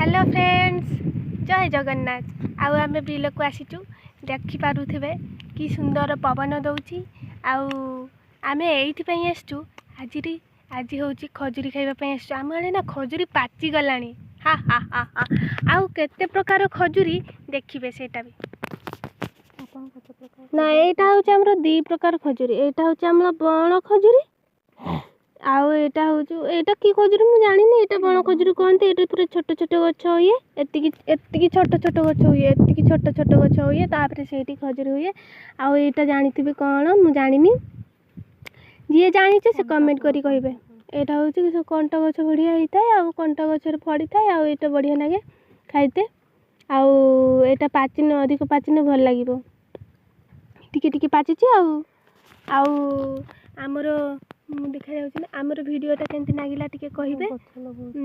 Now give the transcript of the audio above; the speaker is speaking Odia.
ହ୍ୟାଲୋ ଫ୍ରେଣ୍ଡସ୍, ଜୟ ଜଗନ୍ନାଥ। ଆଉ ଆମେ ବିଲକୁ ଆସିଛୁ। ଦେଖିପାରୁଥିବେ କି ସୁନ୍ଦର ପବନ ଦେଉଛି। ଆଉ ଆମେ ଏଇଥିପାଇଁ ଆସିଛୁ, ଆଜି ହେଉଛି ଖଜୁରୀ ଖାଇବା ପାଇଁ ଆସିଛୁ। ଆମ ଆଡ଼େ ନା ଖଜୁରୀ ପାଚିଗଲାଣି। ହା ହା ହା ହା। ଆଉ କେତେ ପ୍ରକାର ଖଜୁରୀ ଦେଖିବେ ସେଇଟା ବି ଆପଣ କେତେ ପ୍ରକାର ନା। ଏଇଟା ହେଉଛି ଆମର 2 ପ୍ରକାର ଖଜୁରୀ। ଏଇଟା ହେଉଛି ଆମର ବଣ ଖଜୁରୀ, ଆଉ ଏଇଟା ହେଉଛି, ଏଇଟା କି ଖଜୁରୀ ମୁଁ ଜାଣିନି। ଏଇଟା ବଣ ଖଜୁରୀ କୁହନ୍ତି। ଏଇଟା ପୁରା ଛୋଟ ଛୋଟ ଗଛ ହୁଏ, ଏତିକି ଏତିକି ଛୋଟ ଛୋଟ ଗଛ ହୁଏ, ଏତିକି ଛୋଟ ଛୋଟ ଗଛ ହୁଏ। ତାପରେ ସେଇଠି ଖଜୁରୀ ହୁଏ। ଆଉ ଏଇଟା ଜାଣିଥିବେ କ'ଣ, ମୁଁ ଜାଣିନି। ଯିଏ ଜାଣିଛ ସେ କମେଣ୍ଟ କରି କହିବେ। ଏଇଟା ହେଉଛି ସେ କଣ୍ଟ ଗଛ ବଢ଼ିଆ ହେଇଥାଏ, ଆଉ କଣ୍ଟ ଗଛରେ ଫଳିଥାଏ। ଆଉ ଏଇଟା ବଢ଼ିଆ ଲାଗେ ଖାଇତେ। ଆଉ ଏଇଟା ପାଚିନେ, ଅଧିକ ପାଚିନେ ଭଲ ଲାଗିବ। ଟିକେ ଟିକେ ପାଚିଛି। ଆଉ ଆମର ଦେଖାଯାଉଛି ନା, ଆମର ଭିଡ଼ିଓଟା କେମିତି ଲାଗିଲା ଟିକେ କହିବେ। ଗଛ ଲଗାଉଛି।